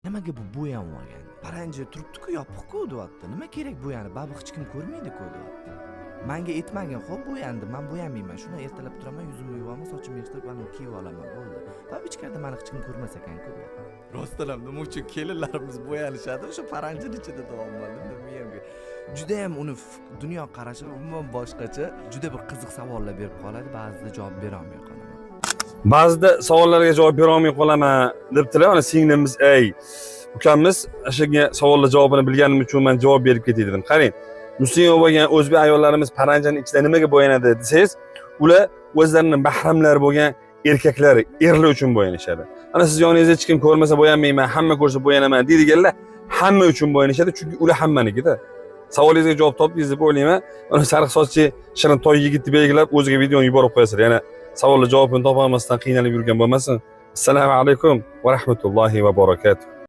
Nimaga bu bo'yanib olgan? Paranji turibdi-ku, yopiq-ku, deyapti. Nima kerak bo'yanib? Baribir hech kim ko'rmaydi-ku, deyapti. Manga aytmagin, xo'p, bo'yandi, man bo'yanmayman. Shuni ertalab turaman, yuzimni yuvaman, sochimni yig'ishtirib, ana kiyib olaman, bo'ldi. Baribir ichkarida mani hech kim ko'rmas ekan-ku, deyapti. Rostdan ham nima uchun kelinlarimiz bo'yanishadi o'sha paranjini ichida, deyapman miyamga. Judayam uni dunyo qarashi umuman boshqacha, juda bir qiziq savollar berib qoladi, ba'zida javob berolmay qolaman. Ba'zida savollarga javob berolmay qolaman debdilar. Mana singlimiz, ey ukamiz, shunga savollar javobini bilganim uchun man javob berib ketay dedim. Qarang, musulmon bo'lgan o'zbek ayollarimiz paranjani ichida nimaga bo'yanadi desangiz, ular o'zlarini mahramlari bo'lgan erkaklar, erlar uchun bo'yanishadi. Ana siz yoningizda hech kim ko'rmasa bo'yanmayman, hamma ko'rsa bo'yanaman deydiganlar hamma uchun bo'yanishadi, chunki ular hammanikida. Savolingizga javob topdingiz deb o'ylayman. Mana sariq sochli shirin toy yigitni belgilab, o'ziga videoni yuborib qo'yasizlar. Yana savollar javobini topolmasdan qiynalib yurgan bo'lmasin. Assalomu alaykum va rahmatullohi va barakatuh.